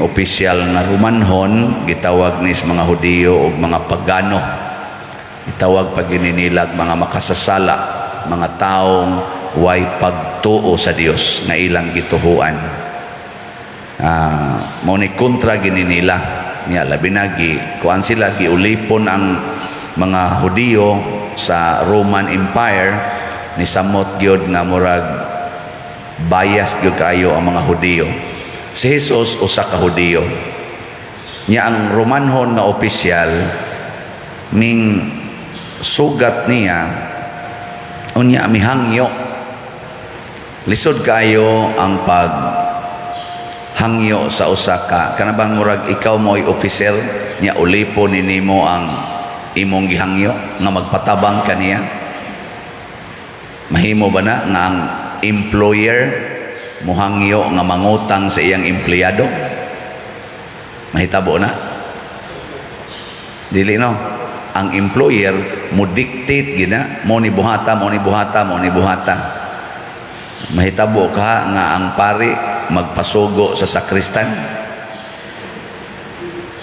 Opisyal nga Romanhon, gitawag nis mga Hudiyo og mga pagano. Gitawag pa gini nilag mga makasasala, mga taong way pagtuo sa Dios nga ilang gituhuan. Mao ni kontra gini nila nya, labi na gi kuan sila, giulipon ang mga Hudiyo sa Roman Empire. Ni samot gyud nga murag bias gyud kaayo ang mga Hudiyo. Si Jesus usa ka Hudiyo. Nya ang Romanhon nga opisyal ming sugat niya, unya mihangyo. Lisod kaayo ang pag hangyo sa usa ka, kana bang murag ikaw mo'y officer nya ulipon ni nimo ang imong gihangyo nga magpatabang kaniya. Mahimo ba na nga ang employer muhangyo nga mangutang sa iyang empleyado? Mahitabo na? Dili, no? Ang employer mo dictate gina mo ni buhata, mo ni buhata, mo ni buhata. Mahitabo ka nga ang pari magpasugo sa sakristan?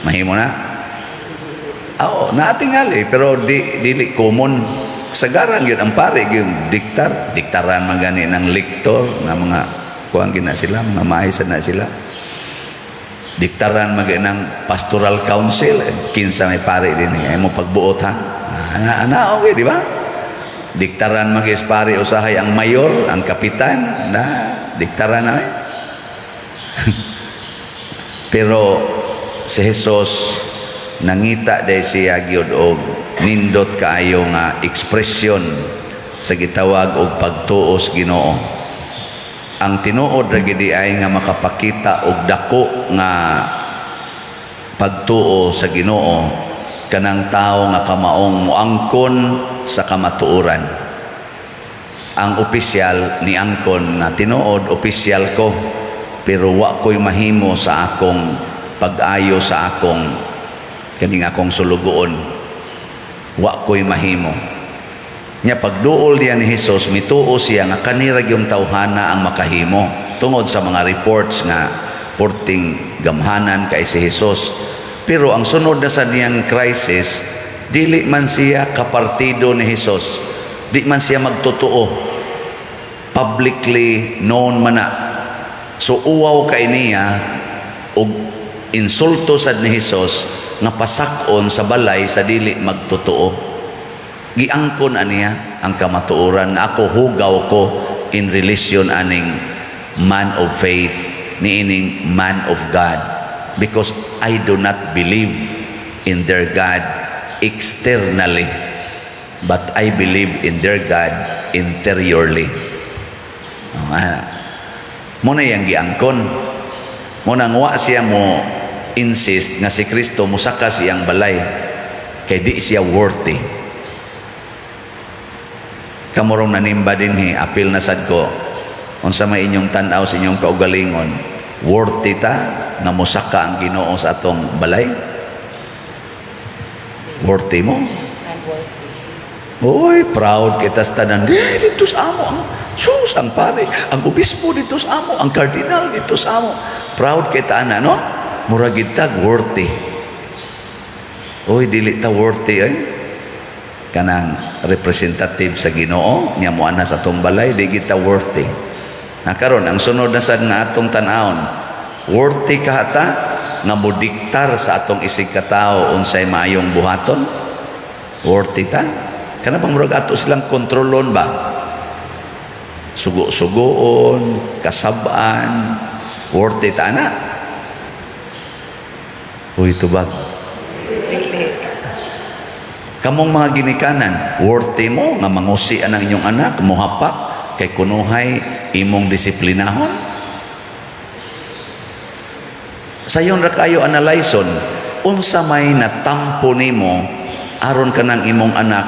Mahimo na? Oo, naatingali, pero di dili common. Sagaran yun ang pari yung diktar, diktaran man gani ng lektor nga mga kuan gina sila, mga maayos na sila. Diktaran man gani ng pastoral council, kinsa may pari din ay mo pagbuot ha. Ana ana, okay, di ba? Diktaran man gani pari usahay ang mayor, ang kapitan, na diktaran na eh. Pero si Jesus nangita day siya gyud og nindot kaayo nga ekspresyon sa gitawag og pagtuos Ginoo. Ang tinuod ra gid ay nga makapakita og dako nga pagtuo sa Ginoo kanang tao nga kamaong moangkon sa kamatuoran. Ang opisyal niangkon nga tinuod opisyal ko, pero wa ko'y mahimo sa akong pag-ayo sa akong kaning akong sulugoon. Wa ko'y mahimo. Nya pagduol diya ni Jesus, mituo siya nga kanira gyung tawhana ang makahimo tungod sa mga reports nga porting gamhanan kay si Jesus. Pero ang sunod na sa niyang crisis, dili man siya kapartido ni Jesus. Di man siya magtotoo. Publicly known man na. So uwaw kay niya og insulto sad ni Jesus nga pasak-on sa balay sa dili magtotoo. Giangkon aniya ang kamatuoran nga ako hugaw ko in relation aning man of faith, niining man of God, because I do not believe in their God externally, but I believe in their God interiorly. Oh, mo na yang giangkon mo nang wa siya mo insist nga si Kristo musaka siyang balay kay di siya worthy. Kamurong nanimba dinhi, apil na sad ko, unsa may inyong tan-aw sa inyong kaugalingon? Worthy ta nga mosaka ang Ginoo sa atong balay? Worthy mo? I'm worthy. Uy, proud kita sa tanan. Di, dito sa amo. Ang, sus, ang pare, ang obispo dito sa amo, ang kardinal dito sa amo. Proud kita ana, no? Mura gid ta worthy. Uy, dili ta worthy ay. Kanang representative sa Ginoo, nya mo ana sa atong balay, di kita worthy. Na karon ang sunod na sad nga atong tan-awon, worthy ka ta nga modiktar sa atong isig katawo unsay maayong buhaton? Worthy ta? Kana bang murag ato silang kontrolon ba? Sugo-sugoon, kasabaan, worthy ta na? Uy, tubag. Dili. Kamong mga ginikanan, worthy mo nga mangusi ang inyong anak, muhapak, kay kunuhay imong disiplinahon? Sayon ra kayo analyson, unsa may natampo nimo aron kanang imong anak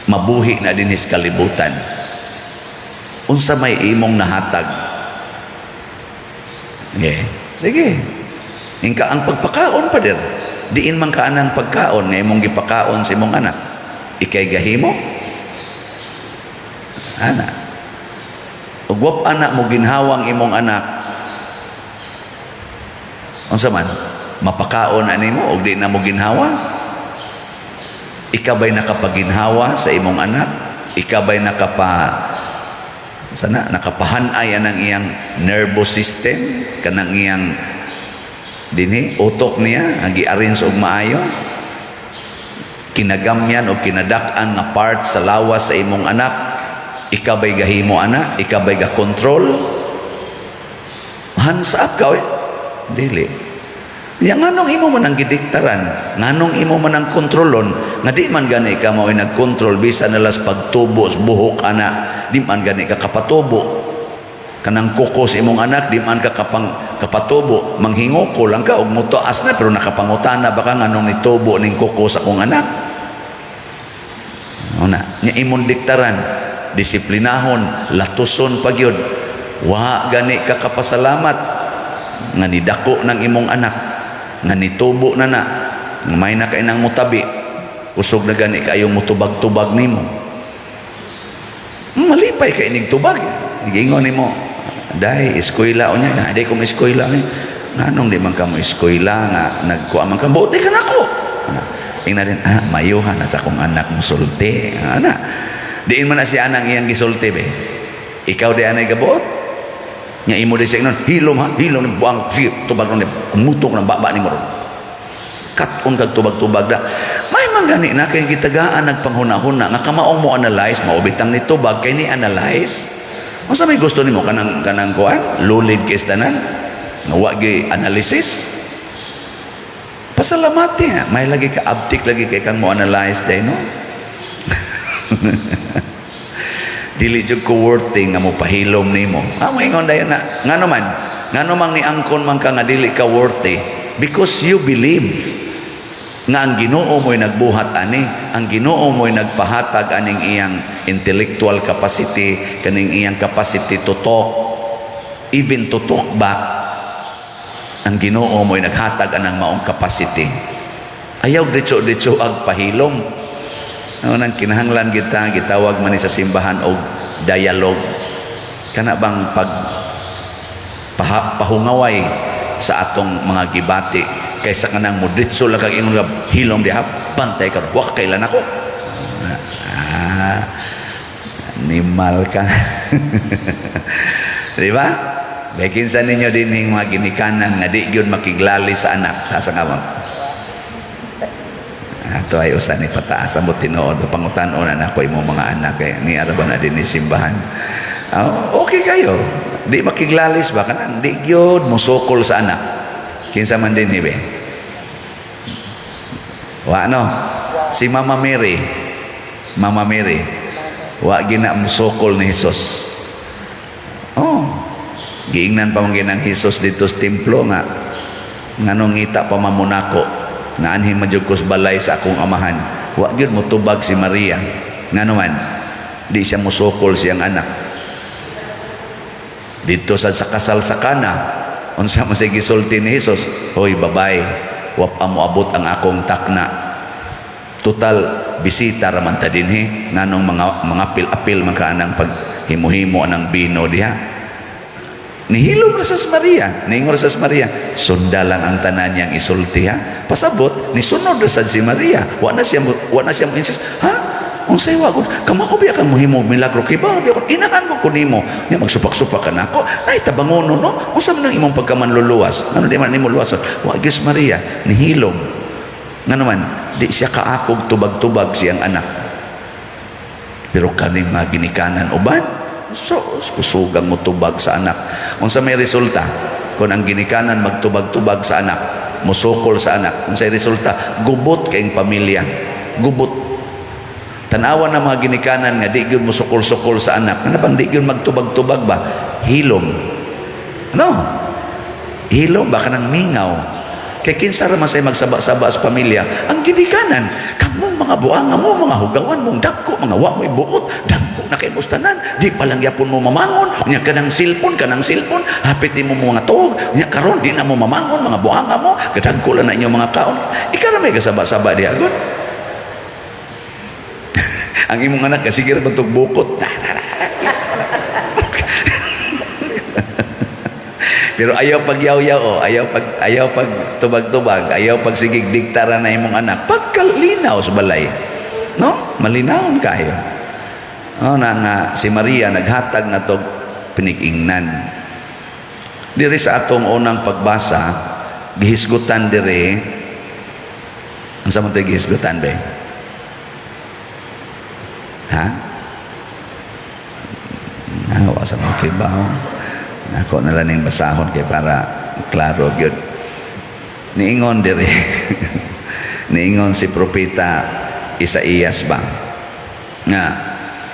mabuhi na dinhi sa kalibutan? Unsa may imong nahatag? Okay. Sige. Ingka ang pagpakaon pa dir. Diin man ka anang pagkaon nga imong gipakaon sa imong anak. Ikay gahimo? Ana. Ug wap anak mo ginhawang imong anak. Unsa man? Mapakaon ani mo og di na mo ginhawa? Ikaw ba'y nakapaginhawa sa imong anak? Ikaw ba'y sana nakapahanay anang iyang nervous system, kanang iyang dinhi utok niya ang gi-arrange og maayo, kinagamyan o kinadak-an nga part sa lawas sa imong anak? Ikaw ba'y gahimo ana? Ikaw ba'y ga-control? Hands up ka, eh. Dili ya. Nganong imo man ang gidiktaran? Nganong imo man ang kontrolon nga di man gani ka mao'y nagkontrol bisan nalas pagtubo sa buhok ana? Di man gani ka kapatubo kanang kuko sa imong anak. Di man ka kapatubo. Manghingoko lang ka og mutuas na, pero nakapangutana ba ka nganong nitubo ning kuko sa akong anak? Una nya imong diktaran, disiplinahon, latuson pa gyud. Wa gani ka kapasalamat nga nidako ng imong anak, nga nitubo na na, nga may na kay nang mutabi. Kusog na gani kayong mutubag-tubag nimo. Malipay kay inig tubag. Giingon nimo, "Day, eskwela unya." "Di ko eskwela." "Nganong di man ka mo eskwela nga nagkuha man ka?" "Buti ka nako." Ana, ingna din, "Ah, mayuhan na sa akong anak musulti." Ana, diin man na siya anang iyang gisulti be. Ikaw di anay gabuot. Nya imo di siya ingnon, "Hilom ha, hilom buang, sige, tubag ron, mutok ng baba nimo ron." Kat-on kag tubag-tubag da. May man gani na kay gitagaan nagpanghuna-huna nga kamaong mo analyze, mao bitang ni tubag kay ni analyze. Unsa may gusto nimo, kanang kuan? Lulid kay tanan? Nga wa gi analysis? Pasalamati ha. May lagi ka abtik lagi kay kang mo analyze day, no? Dili jud ko worthy nga mo pahilom nimo. Ah, moingon dayon na. Ngano man? Ngano mang niangkon man ka nga dili ka worthy? Because you believe nga ang Ginoo mo'y nagbuhat ani, ang Ginoo mo'y nagpahatag aning iyang intellectual capacity, kaning iyang capacity to talk, even to talk back. Ang Ginoo mo'y naghatag anang maong capacity. Ayaw ditso-ditso ag pahilom. Ano nang kinahanglan kita, gitawag man ni sa simbahan og dialogue. Kana bang pag pahungaway sa atong mga gibati kaysa kanang mudritso lang kag ingon nga, "Hilom diha, bantay ka, wa kailan ako." Ah, animal ka. Di ba? Kay kinsa ninyo dinhing mga ginikanan nga di gyud makiglali sa anak? Taas ang kamot. Ato ay usa ni pataas mo tinuod. Pangutan-on na nako imong mga anak kay ni ara ba na dinhi simbahan. Ah, okay kayo. Di makiglalis ba, kanang di gyud musukol sa anak? Kinsa man dinhi be? Wa, no? Si Mama Mary. Mama Mary. Wa gina musukol ni Jesus. Oh. Giingnan pa man ginang Jesus dito sa templo nga nganong ngita pa man mo nako nga anhi man jud ko sa balay sa akong amahan? Wa gyud motubag si Maria. Ngano man? Di siya musukol siyang anak. Dito sa kasal sa Kana, unsa man siya gisulti ni Jesus? "Hoy babay, wa pa moabot ang akong takna. Total bisita ra man ta dinhi, nganong mga apil-apil man ka anang paghimuhimo anang bino diha?" Nihilom ra sa Maria, niingon ra sa Maria, "Sunda lang ang tanan niyang isulti ha." Pasabot, nisunod ra sad si Maria. Wa na siya mo insist, "Ha? Unsay wa gud? Kamao biya kang mohimo milagro kay ba biya kon inahan mo ko nimo. Nya magsupak-supak ka nako. Nay tabangono, no? Unsa man ang imong pagkamanluluwas? Ngano di man nimo luwason?" Wa gyud Maria nihilom. Ngano man, di siya kaakog tubag-tubag siyang anak. Pero kaning mga ginikanan uban, so kusugang mo tubag sa anak. Unsa may resulta? Kung ang ginikanan magtubag-tubag sa anak, musukol sa anak, unsay resulta? Gubot kayong pamilya. Gubot. Tanawa na mga ginikanan nga di gyud musukol-sukol sa anak. Ano bang di gyud magtubag-tubag ba? Hilom. Ano? Hilom ba, kanang mingaw. Kay kinsa ra man say magsaba-saba sa pamilya? Ang ginikanan. "Kamong mga buanga mo, mga hugawan mong dagko, mga wa mo'y buot, dagko na kay tanan. Di pa lang yapon mo mamangon, nya kanang cellphone, hapit di mo mga tuog, nya karon di na mo mamangon, mga buanga mo, kadagko lang na inyong mga kaon." Ikaw ra may kasaba-saba diha gud. Ang imong anak kasi ra man bukot. Pero ayaw pagyaw-yaw, oh, ayaw pag tubag-tubag, ayaw pag sigig diktara na imong anak. Pagkalinaw sa balay. No? Malinawon kayo. Oh, na nga si Maria naghatag na tog pinig-ingnan. Diri sa atong unang pagbasa, gihisgutan diri. Unsa man to'y gihisgutan be? Ha? Nawa sa mga kibaw. Ako na lang ning basahon kay para klaro gyud. Niingon diri. Niingon si propeta Isaías ba nga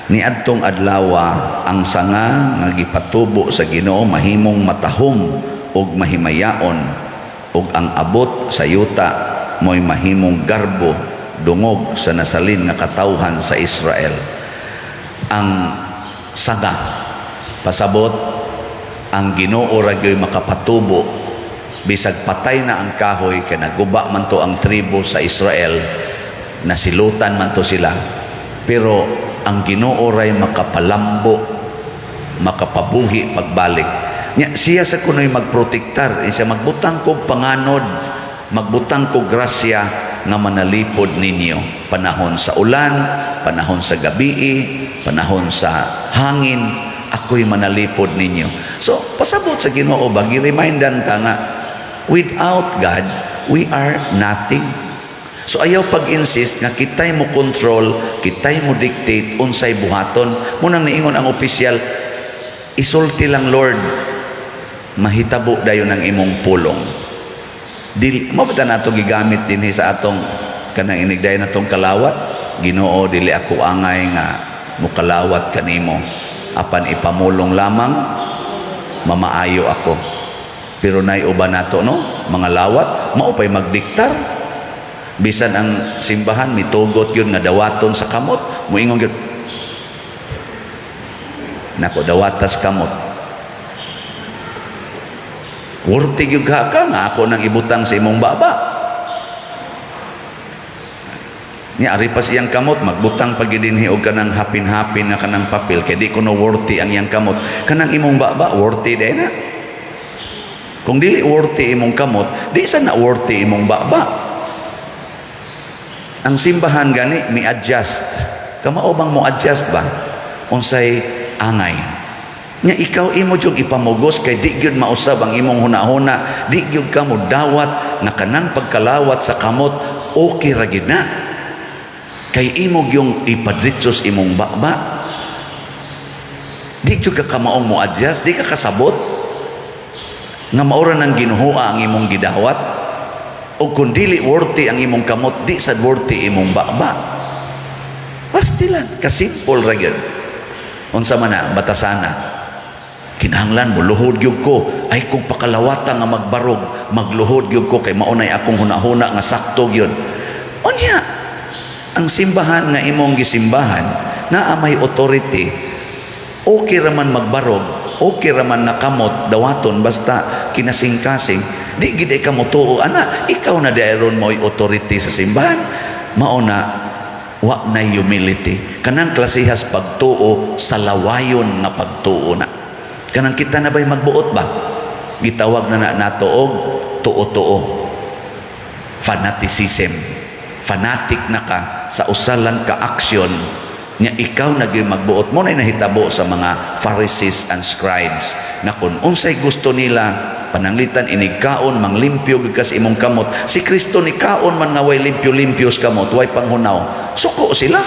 niadtong adlawa ang sanga nga gipatubo sa Ginoo mahimong matahom ug mahimayaon, ug ang abot sa yuta mo'y mahimong garbo dungog sa nasalin nga katawhan sa Israel. Ang sanga, pasabot ang Ginoo ra gyoy makapatubo bisag patay na ang kahoy, kay naguba man to ang tribo sa Israel, nasilutan man to sila, pero ang Ginoo ray makapalambo, makapabuhi pagbalik nya. Siya sa kunoy magprotektar, siya magbutang kog panganod, magbutang kog grasya nga manalipod ninyo panahon sa ulan, panahon sa gabii, panahon sa hangin, ako'y manalipod ninyo. So pasabot sa Ginoo ba, gi-remindan ta nga without God we are nothing. So ayaw pag-insist nga kitay mo control, kitay mo dictate unsay buhaton. Munang niingon ang opisyal, "Isulti lang, Lord, mahitabo dayon ang imong pulong." Dili mo ba nato gigamit dinhi sa atong kanang inigday natong kalawat? "Ginoo, dili ako angay nga mukalawat kanimo, apan ipamulong lamang, mamaayo ako." Pero nay uban nato, no, mga lawat mao pay magdiktar. Bisan ang simbahan mitugot yun nga dawaton sa kamot, muingon gyud nako, "Dawatas kamot, worthy gyud ka ka nga ako nang ibutang sa imong baba." Nya ari pa siyang kamot, magbutang pag dinhi og kanang hapin-hapin nga kanang papel kay di ko no worthy ang iyang kamot. Kanang imong baba, worthy day na? Kung dili worthy imong kamot, di sa na worthy imong baba. Ang simbahan gani mi adjust. Kamao bang mo adjust ba unsay angay nya? Ikaw, imo jud ipamugos kay di gyud mausab ang imong hunahuna, di gyud ka mo dawat nga kanang pagkalawat sa kamot okay ra gyud na, kay imo gyung ipadritsos imong baba. Di jud ka kamaong mo adjust. Di ka kasabot nga maura nang ginuhua ang imong gidawat, o kung dili worthy ang imong kamot, di sad worthy imong baba. Pastilan, kasimple ra gyud. Unsa man na batasana, kinahanglan mo luhod gyud ko, ay kung pakalawata nga magbarog, magluhod gyud ko kay maunay akong hunahuna nga sakto gyud. Unya ang simbahan nga imong gisimbahan naa may authority, okay ra man magbarog, okay ra man nga kamot dawaton, basta kinasing-kasing. Di gid ka motuo ana, ikaw na dairon mo'y authority sa simbahan. Mao na wa na humility. Kanang klasehas pagtuo sa lawayon nga pagtuo na kanang kita na ba'y magbuot ba, gitawag na na nato og tuo-tuo, fanaticism. Fanatic na ka sa usa lang ka aksyon nya ikaw na gyud magbuot mo. Na nahitabo sa mga Pharisees and scribes na kung unsay gusto nila, pananglitan inig kaon, manglimpyo gyud ka sa imong kamot. Si Kristo ni kaon man nga way limpyo-limpyo sa kamot, way panghunaw. Suko sila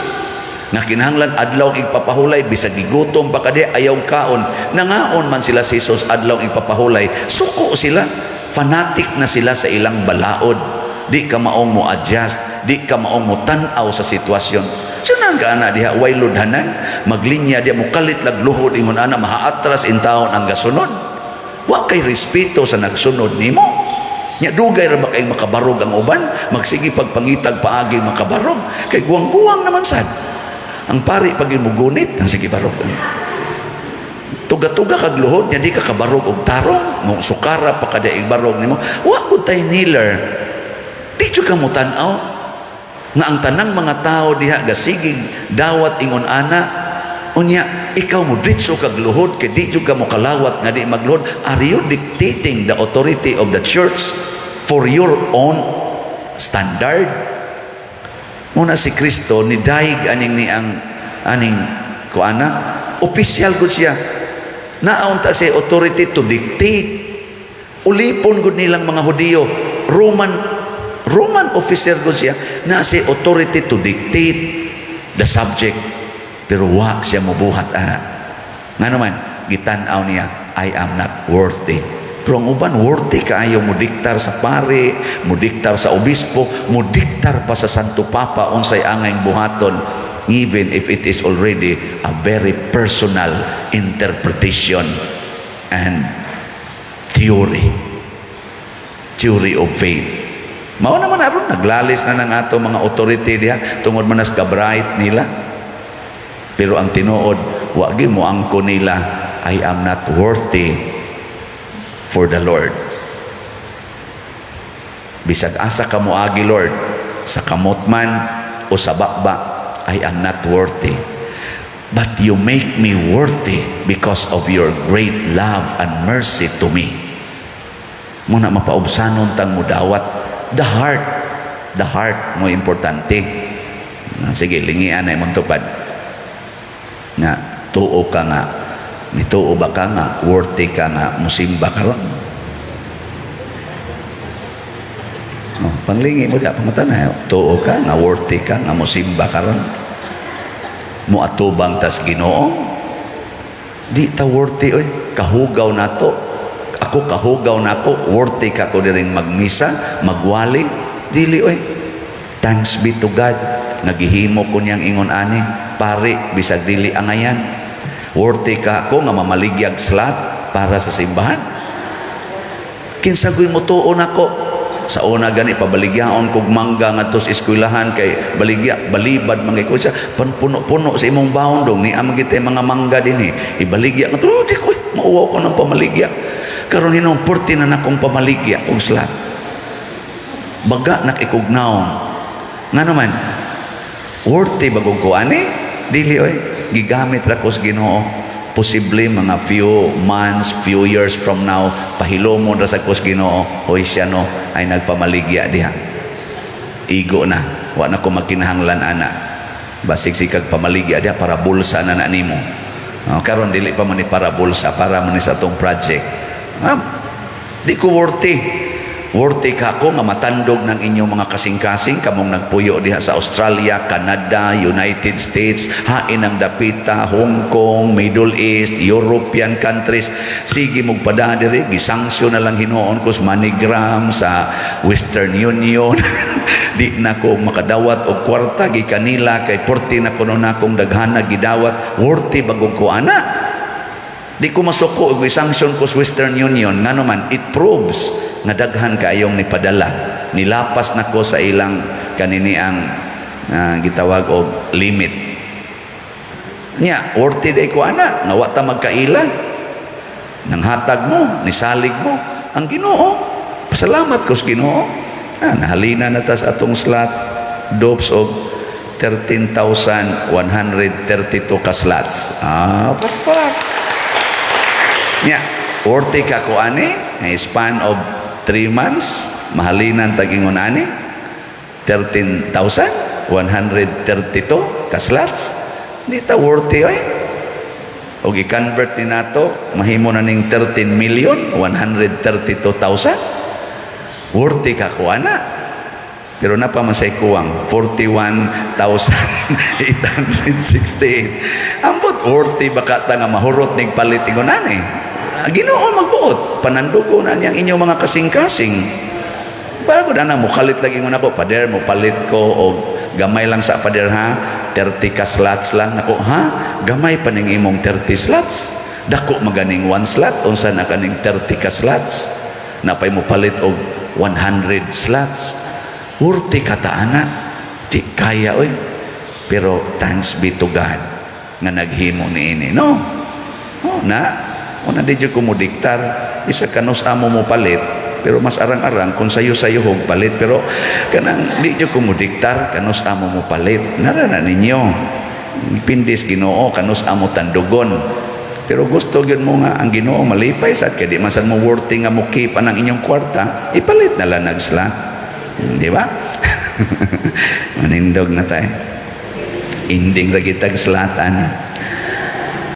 nga kinahanglan adlaw igpapahulay, bisag gigutom pa kadi, ayaw kaon. Nangaon man sila si Jesus adlaw igpapahulay, suko sila. Fanatic na sila sa ilang balaod. Di ka maong mo adjust, di ka maong mo tan-aw sa sitwasyon. Sunan ka ana diha, way ludhanan, maglinya diha, mukalit lag luhod ingon ana, mahaatras intawon ang gasunod. Wa kay respeto sa nagsunod nimo. Nya dugay ra ba kay makabarog ang uban, magsige pagpangitag paagi makabarog, kay guwang-guwang naman sad. Ang pari pag mugunit, ang sige barog. Tuga-tuga kag luhod nya di ka kabarog og tarong, mo sukara pa kada barog nimo. Wa gud tay kneeler. Di jud ka mo tan-aw nga ang tanang mga tao diha gasigig dawat ingon ana. Unya Ikaw mo ditso kag luhod kay di jud ka mo kalawat nga di magluhod. Are you dictating the authority of the church for your own standard? Muna si Kristo ni daig aning ni ang aning kuana, opisyal gud siya. Naa unta siya authority to dictate. Ulipon gud nilang mga Hudiyo. Roman officer gud siya. Naa siya authority to dictate the subject. Pero wa siya mobuhat ana. Ngano man, gitan-aw niya, "I am not worthy." Pero ang uban, worthy kaayo mo diktar sa pare, mo diktar sa obispo, mo diktar pa sa Santo Papa unsay angay buhaton, even if it is already a very personal interpretation and theory. Theory of faith. Mao naman aron naglalis na ng ato mga authority diha tungod man nas kabright nila. Pero ang tinuod, wa gyud mo angko nila, "I am not worthy for the Lord. Bisag asa ka moagi, Lord, sa kamot man o sa baba, I am not worthy. But you make me worthy because of your great love and mercy to me." Muna mapaubsanon tang mudawat. The heart mo importante. Ah, sige, lingian na imong tupad. Nga, tuo ka nga, nituo ba ka nga, worthy ka nga, musimba karon? Oh, panglingi mo di pangutana, tuo ka nga worthy ka nga musimba karon? Muatubang tas Ginoo? Di ta worthy oy, kahugaw nato. Ako, kahugaw nako, worthy ka ko diring magmisa, magwali? Dili oy. Thanks be to God. Nagihimo ko niyang ingon ani, pare bisag dili angayan. Worthy ka ako nga mamaligyag slot para sa simbahan? Kinsa goy motuo nako? Sa una gani pabaligyaon kog mangga ngadto sa eskwelahan kay baligya balibad man kay ko siya panpuno-puno sa imong baon dong ni man kita mga mangga dinhi ibaligya ngadto. Oh, di ko mauwaw ko ng pamaligya karon. Hinong purti na nakong pamaligya og slot, baga nakikugnaong. Nga naman, worthy bagong ko ani? Dili oy. Gigamit ra ko sa Ginoo. Posible mga few months, few years from now, pahilomon ra sa ko sa Ginoo, "Hoy, siya no ay nagpamaligya diha, igo na, wa na ko magkinahanglan ana. Basig si kag pamaligya diha para bulsa na na nimo." Oh, karon dili pa man ni para bulsa, para man ni sa atong project. Ah, di ko worthy. Worthy ka ako nga matandog ng inyong mga kasing-kasing kamong nagpuyo diha sa Australia, Canada, United States, hain ang dapita, Hong Kong, Middle East, European countries? Sige mong pada diri, gisanksyon na lang hinuon ko sa MoneyGram, sa Western Union. Di na ko makadawat og kwarta gikan nila kay porti na kuno na akong daghana gidawat. Worthy bagong ko ana? Di ko masuko og sanction ko sa Western Union. Ngano man, it proves nga daghan kaayong nipadala. Nilapas na ko sa ilang kanini ang gitawag og limit. Nya, worthy day ko ana nga wa ta magkaila? Nang hatag mo, nisalig mo ang Ginoo. Pasalamat ko sa Ginoo. Ah, nahalina na ta sa atong slot dopes og 13,132 ka slots. Ah, pakpak. Nya, worthy ka ko ani nga span of 3 months mahalinan tag-ingon ani 13,132 ka slots? Di ta worthy oy. Og i-convert ni nato, mahimo na ning 13 million 132,000. Worthy ka ko ana? Pero napa man say kuwang 41,868. Ambot, worthy ba ka ta nga mahurot nig palit ingon ani? Ah, Ginoo magbuot, panandugo na niyang inyong mga kasing-kasing. Para ko na mukalit lagi ingon ako, "Pader, mo palit ko og gamay lang sa pader ha, 30 ka slots lang." Nako, "Ha, gamay pa ning imong 30 slots. Dako maganing one slot, unsa na kaning 30 ka slots? Napay mo palit og 100 slots. Worthy ka ta ana?" Di kaya oy. Pero thanks be to God nga naghimo niini, no? Oh, na una di jud ko mo diktar isa kanus amo mo palit, pero mas arang-arang kung sayo-sayo hog palit. Pero kanang di jud ko mo diktar kanus amo mo palit, nara na ninyo. Depende sa Ginoo kanus amo tandugon. Pero gusto gyud mo nga ang Ginoo malipay sad kay di man sad mo worthy nga mo keep anang inyong kwarta, ipalit na lang nag slot. Di ba? Manindog na tayo. Ending ra kitag slot ani.